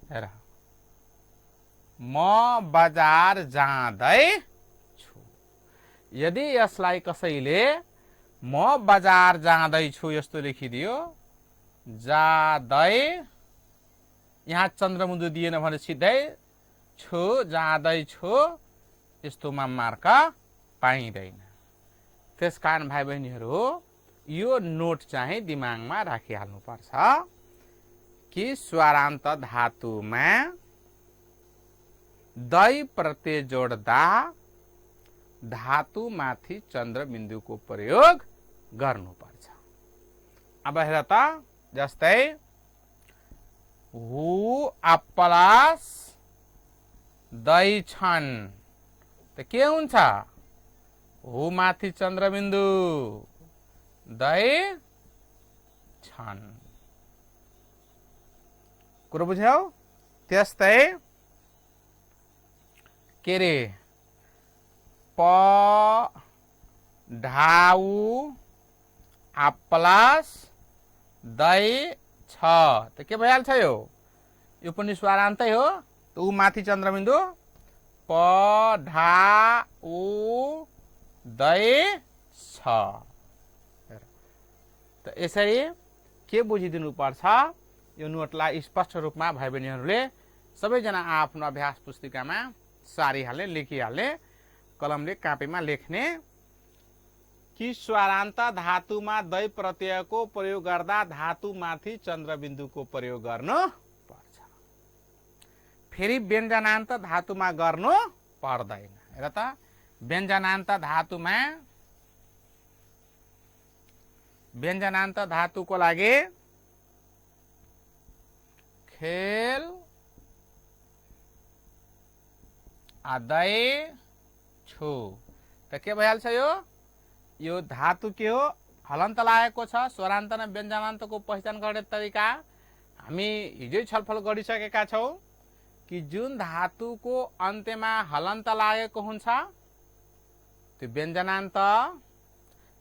हेर, म बजार जाँदै छु। यदि यसलाई कसैले म बजार जाँदैछु यस्तो लेखिदियो, जाँदै, यहाँ चन्द्रबिन्दु दिएन भने सिधै छु जाँदैछु यस्तोमा मार्क पाइँदैन। त्यसकारण भाइ बहिनीहरू यो नोट चाहिँ दिमागमा राखिहाल्नुपर्छ कि स्वरान्त धातुमा दै प्रत्यय जोड्दा धातुमाथि चन्द्रबिन्दुको प्रयोग गर्नुपर्छ। अब हेर त, जस्तै हु प्लस दै छन् त के हुन्छ? हु माथि चन्द्रबिन्दु, दै छन्। कुरो बुझ्यौ? त्यस्तै के रे, प ढाउ प्लस दै छ त के भइहाल्छ? यो पनि स्वरान्तै हो। त उ माथि चन्द्रबिन्दु, प ढाउ दै छ। त यसरी के बुझिदिनु पर्छ? यो नोटलाई स्पष्ट रूपमा भाइ बहिनीहरूले सबैजना आफ्नो अभ्यास पुस्तिकामा सारिहाल्ने, लेखिहाल्ने, कलमले कापीमा लेख्ने कि स्वरान्त धातुमा दै प्रत्ययको प्रयोग गर्दा धातुमाथि चन्द्रबिन्दुको प्रयोग गर्नु पर्छ। फेरि व्यञ्जनान्त धातुमा गर्नु पर्दैन। हेर त, व्यञ्जनान्त धातुको लागि खेल दै छु त के भइहाल्छ? यो धातु के हो? हलन्त लागेको छ। स्वरान्त र व्यञ्जनान्तको पहिचान गर्ने तरिका हामी हिजै छलफल गरिसकेका छौँ कि जुन धातुको अन्त्यमा हलन्त लागेको हुन्छ त्यो व्यञ्जनान्त,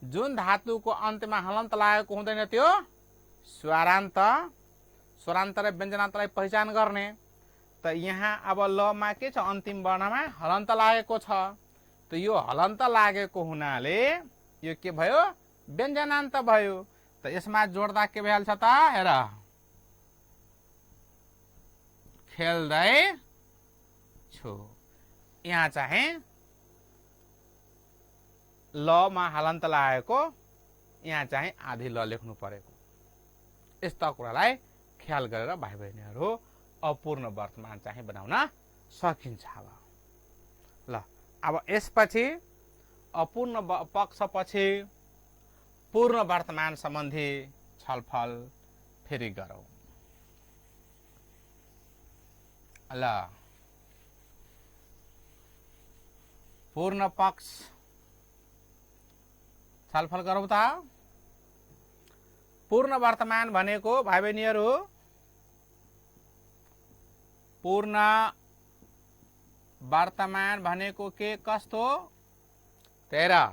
जुन धातुको अन्त्यमा हलन्त लागेको हुँदैन त्यो स्वरान्त। स्वरान्त र व्यञ्जनान्तलाई पहिचान गर्ने त यहाँ अब लमा के छ? अन्तिम वर्णमा हलन्त लागेको छ। त यो हलन्त लागेको हुनाले यो के भयो? व्यञ्जनान्त भयो। त यसमा जोड्दा के भइहाल्छ त? हेर, खेल्दै छु। यहाँ चाहिँ लमा हलन्त लागेको, यहाँ चाहिँ आधी ल लेख्नु परेको। यस्ता कुरालाई ख्याल गरेर भाइ बहिनीहरू अपूर्ण वर्तमान चाहिँ बनाउन सकिन्छ। ल, अब यसपछि अपूर्ण पक्षपछि पूर्ण वर्तमान सम्बन्धी छलफल फेरि गरौँ। ल, पूर्ण पक्ष छलफल गरौँ त। पूर्ण वर्तमान भनेको भाइ बहिनीहरू, पूर्ण वर्तमान भनेको के कस्तो? तेरा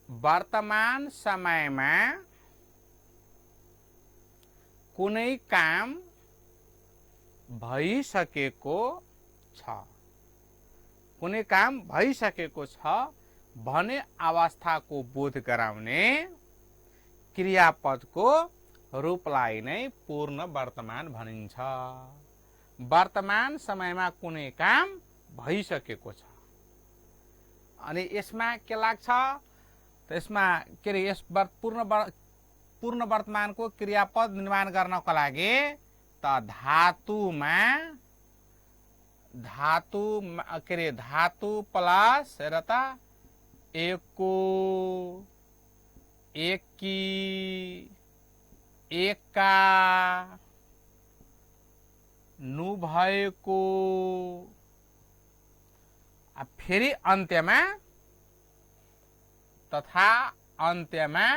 वर्तमान समयमा कुनै काम भइसकेको छ, कुनै काम भइसकेको छ भने अवस्थाको बोध गराउने क्रियापदको रूपलाई नै पूर्ण वर्तमान भनिन्छ। वर्तमान समयमा कुनै काम भइसकेको छ। अनि यसमा के लाग्छ त? यसमा के रे, यस पूर्ण वर्तमानको क्रियापद निर्माण गर्नको लागि त धातु प्लस हेर त एको, एकी, एका, नु भएको, फेरि अन्त्यमा तथा अन्त्यमा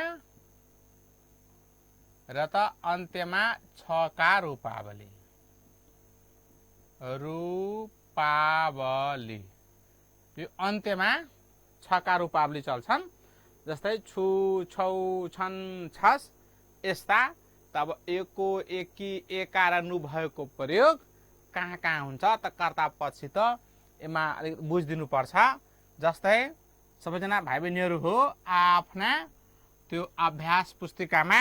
र त अन्त्यमा छका रूपावली, यो अन्त्यमा छका रूपावली चल्छन्। जस्तै छु, छौ, छन्, छस्, यस्ता तब एको एकी एका र नु भएको प्रयोग कहाँ कहाँ हुन्छ त कर्ता पदसित यसमा अलिक बुझिदिनु पर्छ। जस्तै सबैजना भाइ बहिनीहरू हो आफ्ना त्यो अभ्यास पुस्तिकामा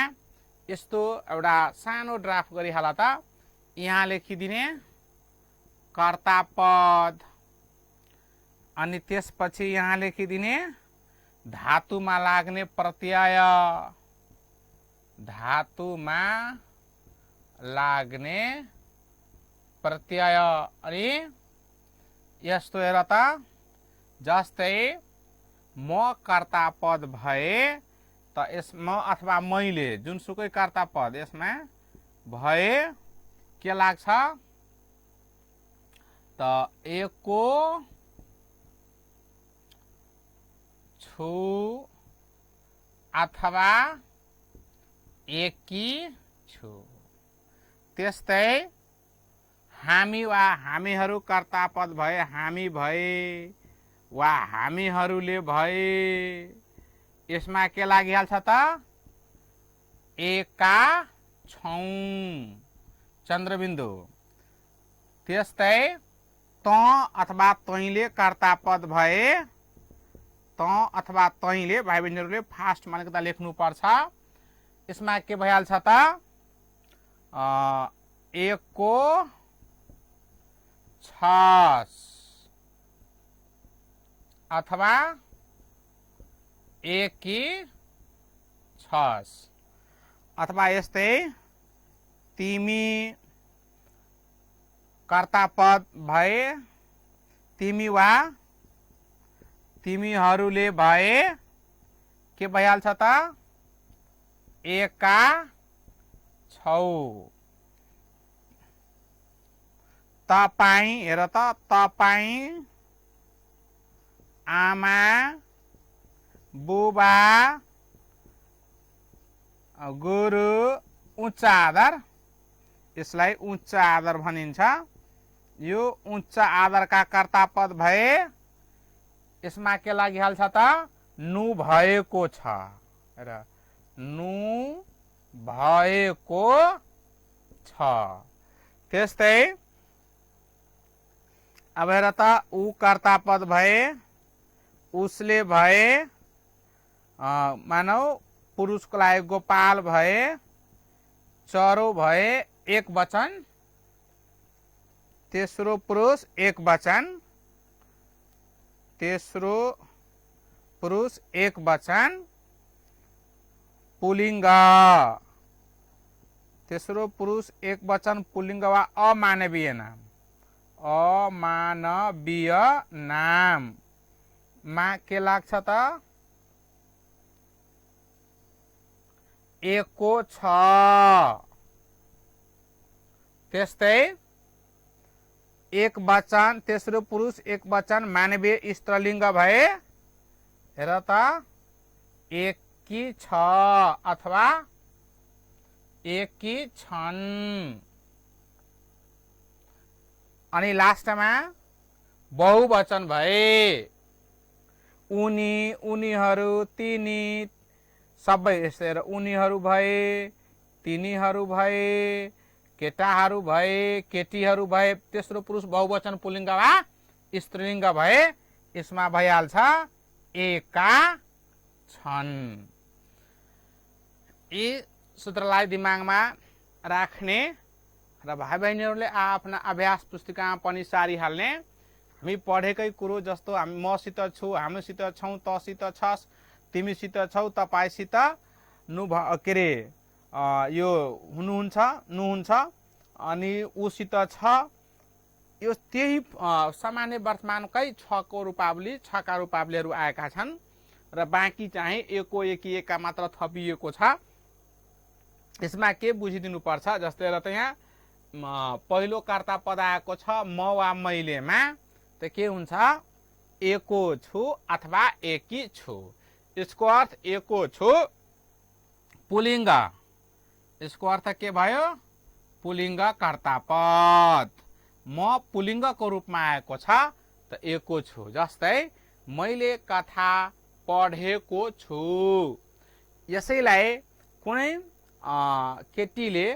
यस्तो एउटा सानो ड्राफ्ट गरिहाल त। यहाँ लेखिदिने कर्ता पद अनि त्यसपछि यहाँ लेखिदिने धातुमा लाग्ने प्रत्यय, धातुमा लाग्ने प्रत्यय। अनि यस्तो हेर त, जस्तै म कर्ता पद भए त यसमा अथवा मैले जुनसुकै कर्ता पद यसमा भए के लाग्छ त एको छु अथवा एकी छु। त्यस्तै हामी वा हामीहरू कर्ता पद भए हामी भए वा हामीहरूले भए यसमा के लागिहाल्छ त एका छौं चन्द्रबिन्दु। त्यस्तै त अथवा तैले कर्ता पद भए त अथवा तैले भाइ बहिनीहरूले फास्ट मानेको लेख्नु पर्छ। यसमा के भइहाल्छ त एको छस अथवा एकी छस। अथवा यस्तै तिमी कर्ता पद भए तिमी वा तिमीहरूले भए के भइहाल्छ त एका छौ। तपाई हेर त, तपाई आमा बुबा गुरु उच्च आदर, यसलाई उच्च आदर भनिन्छ। यो उच्च आदरका कर्ता पद भए यसमा के लागिहाल्छ त नु भएको छ र नु भएको छ। त्यस्तै अब हेर त ऊ कर्ता पद भए उसले भए, मानौ पुरुषको लागि गोपाल भए, चरो भए एक वचन, तेस्रो पुरुष एक वचन, तेस्रो पुरुष एक वचन पुलिंग, तेस्रो पुरुष एक वचन पुलिंग वा अमानवीय नाम, अमानवीय नाम मा के लाग्छ त एको छ। त्यस्तै एक वचन तेस्रो पुरुष एक वचन मानवीय स्त्रीलिंग भए हेर त एकी छ अथवा एकी छन्। अनि लास्टमा बहुवचन भए उनी उनीहरू तिनी सबै यसरी उनीहरू भए तिनीहरू भए केटाहरू भए केटीहरू भए, तेस्रो पुरुष बहुवचन पुलिंग वा स्त्रीलिंग भए यसमा भइहाल्छ एका छन्। यी सूत्रलाई दिमागमा राख्ने र भाइ बहिनीहरूले आफ्ना अभ्यास पुस्तिकामा पनि सारिहाल्ने। हामी पढेकै कुरो जस्तो हामी मसित छु, हामीसित छौँ, तसित छस्, तिमीसित छौ, तपाईसित नु के अरे यो हुनुहुन्छ नुहुन्छ, अनि उसित छ। यो त्यही सामान्य वर्तमानकै छको रूपावली छका रूपावलीहरू आएका छन् र बाँकी चाहिँ एको एकी एका मात्र थपिएको छ। यसमा के बुझिदिनु पर्छ, जस्तै र त यहाँ पहिलो कर्ता पद आएको छ म वा मैलेमा, त के हुन्छ एको छु अथवा एकी छु। यसको अर्थ एको छु पुलिंग, यसको अर्थ के भयो पुलिंग कर्ता पद। म पुलिंगको रूपमा आएको छ त एको छु। जस्तै मैले कथा पढेको छु, यसैलाई कुनै केटीले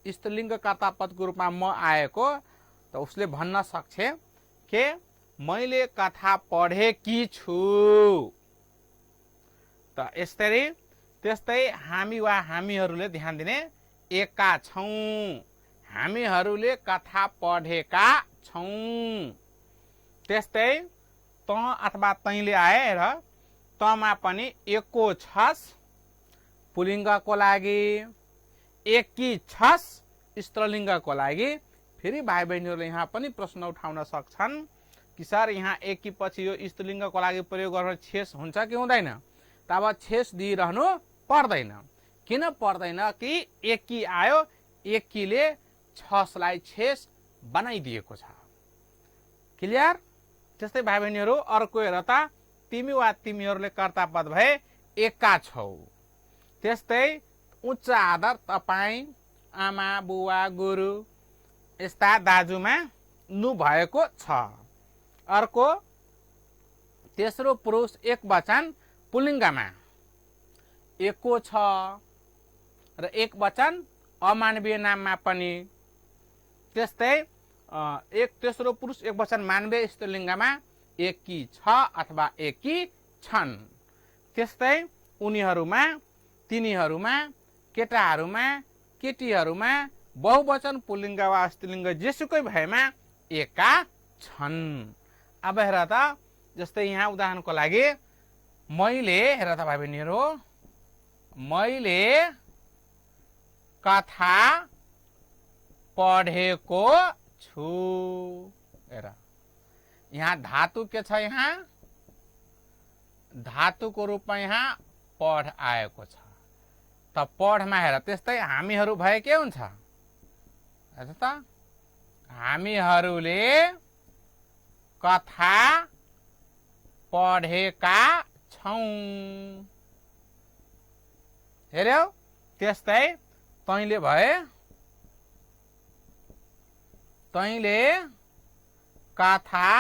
स्त्रीलिङ्ग कर्ता पदको रूपमा म आएको त उसले भन्न सक्छ के मैले कथा पढेकी छु। त यसरी त्यस्तै हामी वा हामीहरूले ध्यान दिने एका छौं, हामीहरूले कथा पढेका छौं। त्यस्तै त अथवा तैले आए र तमा पनि एको छस् पुलिङ्गको लागि, एकी छस् स्त्रीलिङ्गको लागि। फेरि भाइ बहिनीहरूले यहाँ पनि प्रश्न उठाउन सक्छन् कि सर यहाँ एकी पछि यो स्त्रीलिङ्गको लागि प्रयोग गर्न छेस हुन्छ कि हुँदैन? तब छेस दिइरहनु पर्दैन। किन पर्दैन कि एकी आयो, एकीले छसलाई छेस बनाइदिएको छ। क्लियर? त्यस्तै भाइ बहिनीहरू अर्को हेर त, तिमी वा तिमीहरूले कर्ता पद भए एका छौ। त्यस्तै उच्च आदर तपाईँ, आमा, बुवा, गुरु यस्ता दाजुमा नु भएको छ। अर्को तेस्रो पुरुष एक वचन पुलिङ्गमा एको छ र एक वचन अमानवीय नाममा पनि। त्यस्तै एक तेस्रो पुरुष एक वचन मानवीय स्त्रीलिङ्गमा एकी छ अथवा एकी छन्। त्यस्तै उनीहरूमा, तिनीहरूमा, केटाहरूमा, केटीहरूमा बहुवचन पुलिङ्ग वा स्त्रीलिङ्ग जेसुकै भएमा एका छन्। अब हेर त, जस्तै यहाँ उदाहरणको लागि मैले, हेर त भाइ बहिनीहरू, मैले कथा पढेको छु। हेर यहाँ धातु के छ? यहाँ धातुको रूपमा यहाँ पढ आएको छ। त पढमा हेर, त्यस्तै हामीहरू भए के हुन्छ? हेर त, हामीहरूले कथा पढेका छौं। हेर्यौ? त्यस्तै तैले भए, तैले कथा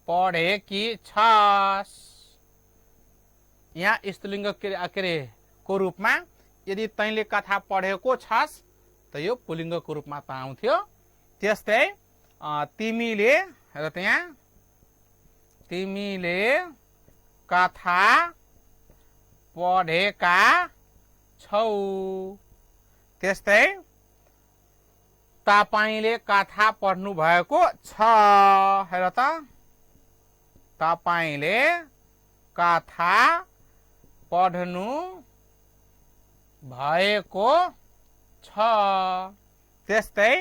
पढेकी छस्। यहाँ स्त्रीलिङ्ग को रूपमा यदि तैले कथा पढेको छस् त यो पुलिङ्गको रूपमा त आउँथ्यो। त्यस्तै तिमीले, हेर त यहाँ, तिमीले कथा पढेका छौ। त्यस्तै तपाईले कथा पढ्नु भएको छ। हेर त, तपाईले कथा पढ्नु भएको छ। त्यस्तै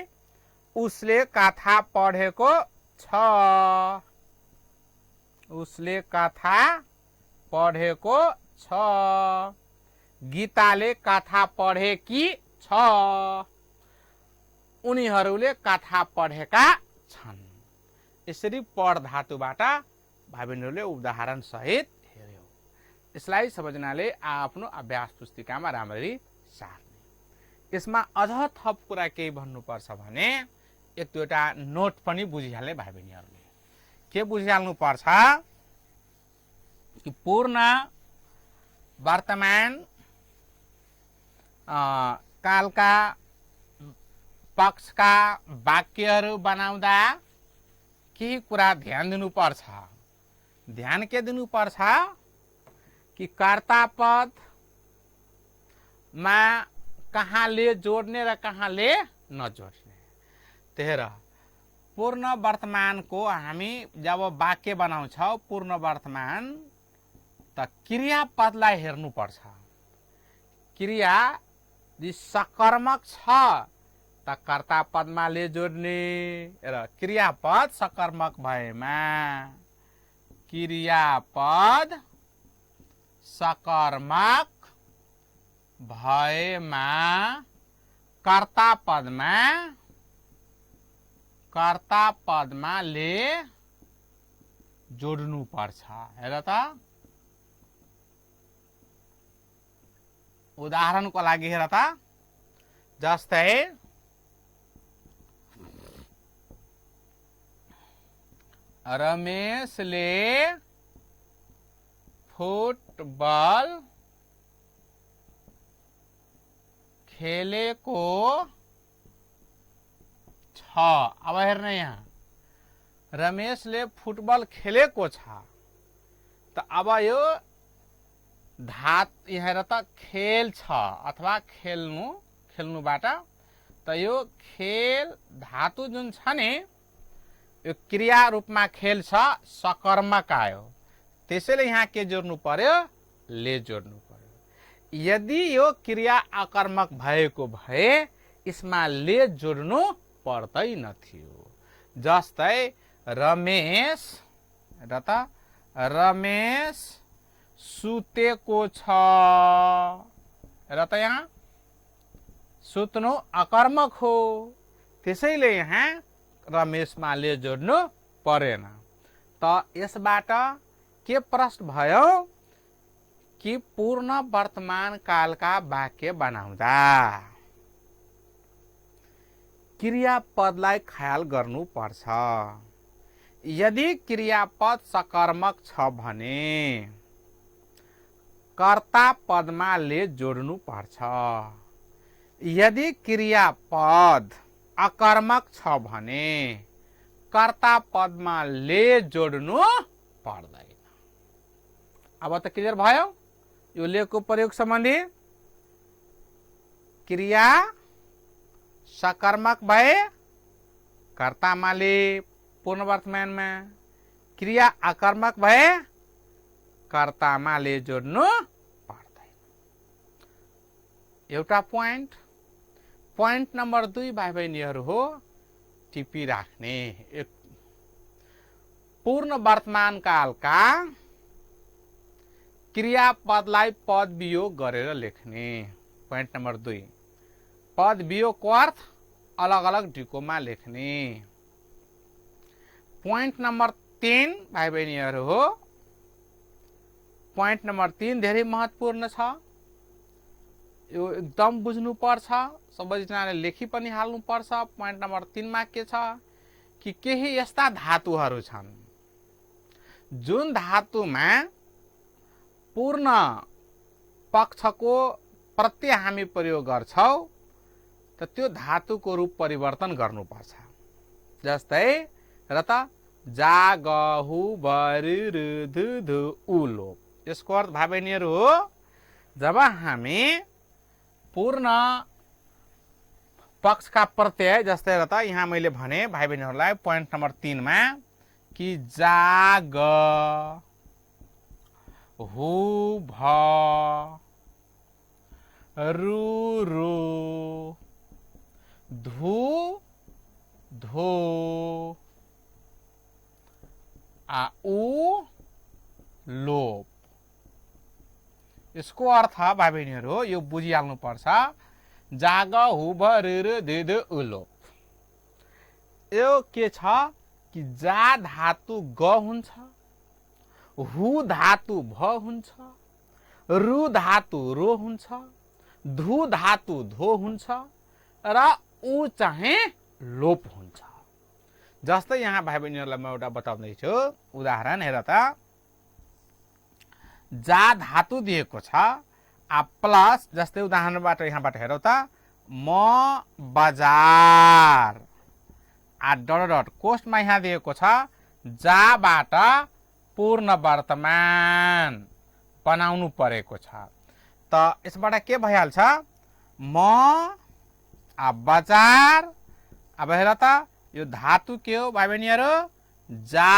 उसले कथा पढेको छ, उसले कथा पढेको छ। गीताले कथा पढेकी छ, उनीहरूले कथा पढेका छन्। यसरी पढ धातुबाट भाइ बहिनीहरूले उदाहरण सहित हेर्यो। यसलाई सबैजनाले आफ्नो अभ्यास पुस्तिकामा राम्ररी सार्ने। यसमा अझ थप कुरा केही भन्नुपर्छ भने एक दुईवटा नोट पनि बुझिहाल्ने भाइ बहिनीहरूले। के बुझिहाल्नु पर्छ कि पूर्ण वर्तमान कालका पक्षका वाक्यहरू बनाउँदा केही कुरा ध्यान दिनुपर्छ। ध्यान के दिनुपर्छ कि कर्ता पदमा कहाँले जोड्ने र कहाँले नजोड्ने। त्यही पूर्ण वर्तमानको हामी जब वाक्य बनाउँछौँ, पूर्ण वर्तमान त क्रियापदलाई हेर्नुपर्छ। क्रिया यदि सकर्मक छ त कर्ता पदमा ले जोड्ने र क्रियापद सकर्मक भएमा, क्रियापद सकर्मक भएमा कर्ता पदमा ले जोड्नु पर्छ। हेर त, उदाहरणको लागि हेर त, जस्तै रमेशले फुटबल खेलेको छ। अब हेर्ने यहाँ रमेशले फुटबल खेलेको छ। त अब यो यहाँ हेर त खेल छ अथवा खेल्नुबाट त यो खेल धातु जुन छ नि यो क्रिया रूपमा खेल छ, सकर्मक आयो। त्यसैले यहाँ के जोड्नु पर्यो? ले जोड्नु पर्यो। यदि यो क्रिया अकर्मक भएको भए यसमा ले जोड्नु पर्दैनथ्यो। जस्तै रमेश सुतेको छ। र त यहाँ सुत्नु अकर्मक हो, त्यसैले यहाँ रमेशमा ले जोड्नु परेन। त यसबाट के प्रश्न भयो कि पूर्ण वर्तमान कालका वाक्य बनाउँदा क्रियापदलाई ख्याल गर्नुपर्छ। यदि क्रियापद सकर्मक छ भने कर्ता पदमा ले जोड्नु पर्छ। यदि क्रियापद अकर्मक छ भने कर्ता पदमा ले जोड्नु पर्दैन। अब त क्लियर भयो यो लेको प्रयोग सम्बन्धी। क्रिया सकर्मक भए कर्तामा ले पूर्ण वर्तमानमा, क्रिया अकर्मक भए कर्तामा ले जोड्नु पर्दैन। एउटा पोइन्ट नम्बर 2 भाइ बहिनीहरू हो टिपिराख्ने। पूर्ण वर्तमान कालका क्रियापदलाई पद वियोग गरेर लेख्ने। पोइन्ट नम्बर 2 पद वियोगको अर्थ अलग अलग ढिकोमा लेख्ने। पोइन्ट नम्बर 3 भाइ बहिनीहरू हो पोइन्ट नम्बर 3 धेरै महत्त्वपूर्ण छ। यो एकदम बुझ्नु पर्छ, सबैजनाले लेखी पनि हाल्नु पर्छ। पोइन्ट नम्बर 3 मा के छ कि केही यस्ता धातुहरू छन् जुन धातुमा पूर्ण पक्षको प्रत्यय हामी प्रयोग गर्छौ त त्यो धातुको रूप परिवर्तन गर्नुपर्छ। जस्तै र त जा गहु बरु रुधु धु उलो। यसको अर्थ भाइ बहिनीहरू हो जब हामी पूर्ण पक्षका प्रत्यय जस्तै र त यहाँ मैले भने भाइ बहिनीहरूलाई पोइन्ट नम्बर 3 मा कि जाग हु भ रु रो धु धो आ उ लोप। यसको अर्थ भाइ बहिनीहरू यो बुझिहाल्नु पर्छ। जाग हु भ रु धु धो उ लोप। यो के छ कि जा धातु ग हुन्छ, हु धातु भ हुन्छ, रु धातु रो हुन्छ, धु धातु धो हुन्छ र उ चाहिँ लोप हुन्छ। जस्तै यहाँ भाइ बहिनीहरूलाई म एउटा बताउँदैछु उदाहरण हेर त। जा धातु दिएको छ आ प्लस जस्तै उदाहरणबाट यहाँबाट हेरौ त म बजार आ डट डट कोष्टमा यहाँ दिएको छ जाबाट पूर्ण वर्तमान बनाउनु परेको छ। त यसबाट के भइहाल्छ म आ बजार। अब हेर त यो धातु के हो भाइ बहिनीहरू जा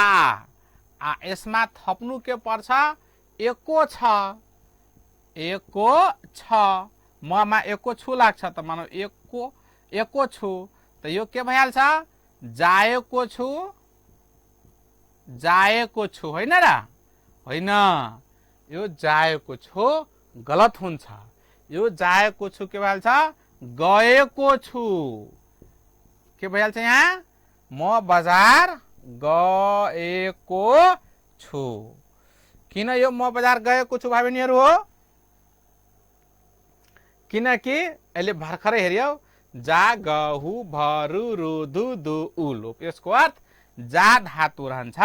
आ यसमा थप्नु के पर्छ एको छ। एको छ ममा एको छु लाग्छ त मानौ एको छु त यो के भइहाल्छ जाएको छु होइन र होइन। यो जाएको छु गलत हुन्छ। यो जाएको छु के भइहाल्छ गएको छु। के भइहाल्छ यहाँ म बजार गएको छु। किन यो म बजार गएको छु भाइ बहिनीहरू हो किनकि अहिले भर्खरै हेर्यौ जा गहु भरु रुधु दु उ लोप। यसको अर्थ जा धातु रहन्छ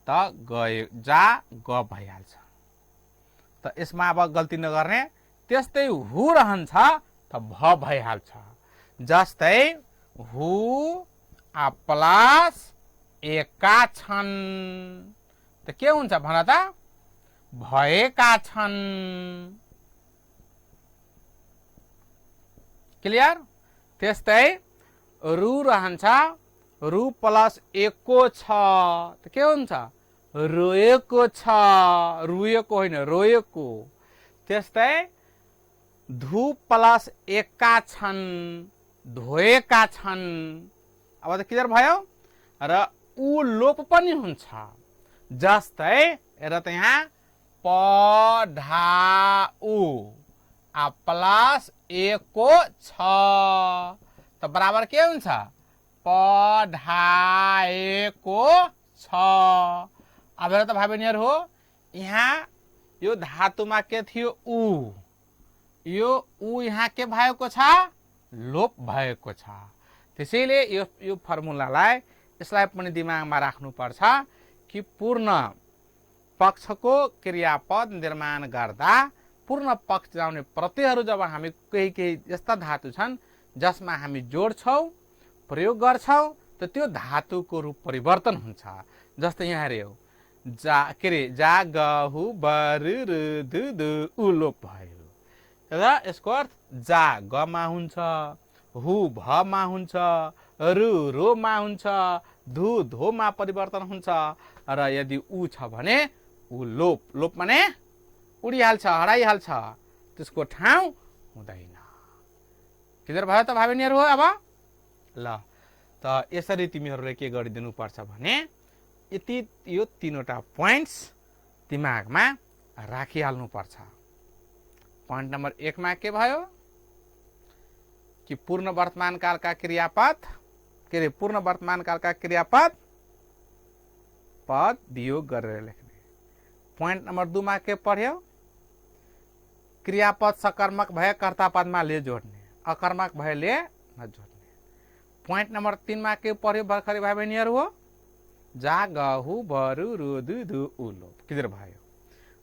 त गए जा ग भइहाल्छ। त यसमा अब गल्ती नगर्ने। त्यस्तै हु रहन्छ त भ भइहाल्छ। जस्तै हु प्लस एका छन् त के हुन्छ भन त भएका छन्। क्लियर। त्यस्तै रु रहन्छ रु प्लस एको छ त के हुन्छ रोएको छ, रुएको होइन रोएको। त्यस्तै धु प्लस एका छन् धोएका छन्। अब त क्लियर भयो। र उ लोप पनि हुन्छ। जस्तै हेर त यहाँ पढाउ प्लस एको छ त बराबर के हुन्छ पढाएको छ। अब हेर त भाइ बहिनीहरु हो यहाँ यो धातुमा के थियो उ, यो उ यहाँ के भएको छ लोप भएको छ। त्यसैले यो फर्मुलालाई यसलाई पनि दिमागमा राख्नुपर्छ कि पूर्ण पक्षको क्रियापद निर्माण गर्दा पूर्ण पक्ष जाउने प्रत्ययहरू जब हामी केही यस्ता धातु छन् जसमा हामी जोड्छौं प्रयोग गर्छौं त त्यो धातुको रूप परिवर्तन हुन्छ। जस्तै यहाँ हेर्यौ जा के रे जा गहु बरु रु दु दु उ लोप भयो र यसको अर्थ जा गमा हुन्छ, हु भमा हुन्छ, रु रोमा हुन्छ, धु धोमा परिवर्तन हुन्छ र यदि उ छ भने उ लोप, लोप माने उडिहाल्छ हराइहाल्छ, त्यसको ठाउँ हुँदैन। क्लियर भयो त भाइ बहिनीहरु हो। अब ल त यसरी तिमीहरूले के गरिदिनु पर्छ भने यति यो तीनवटा पोइन्ट्स दिमागमा राखिहाल्नु पर्छ। पोइन्ट नम्बर 1 मा के भयो कि पूर्ण वर्तमान कालका क्रियापद के रे पूर्ण वर्तमान कालका क्रियापद पद वियोग गरेर लेख्ने। पोइन्ट नम्बर 2 मा के पढ्यौ क्रियापद सकर्मक भए कर्ता पदमा ले जोड्ने, अकर्मक भए ले नजोड्ने। पोइन्ट नम्बर 3 मा के पढ्यौ भर्खरै भाइ बहिनीहरु हो जा गहु बरु रु दु दु उ लोप। क्लियर भयो।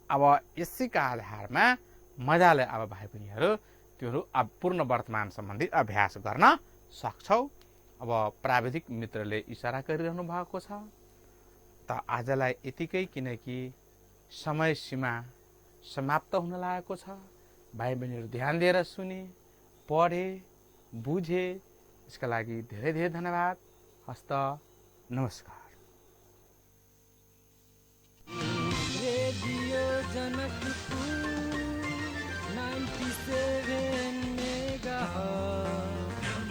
अब यसैका आधारमा मजाले अब भाइ बहिनीहरु त्योहरू अब पूर्ण वर्तमान सम्बन्धी अभ्यास गर्न सक्छौ। अब प्राविधिक मित्रले इशारा गरिरहनु भएको छ त आजलाई यतिकै, किनकि समय सीमा समाप्त हुन लागेको छ। भाइ बहिनीहरु ध्यान दिएर सुने, पढे, बुझे, यसका लागि धेरै धेरै धन्यवाद। हस्त नमस्कार। रेडियो जनकपुर 97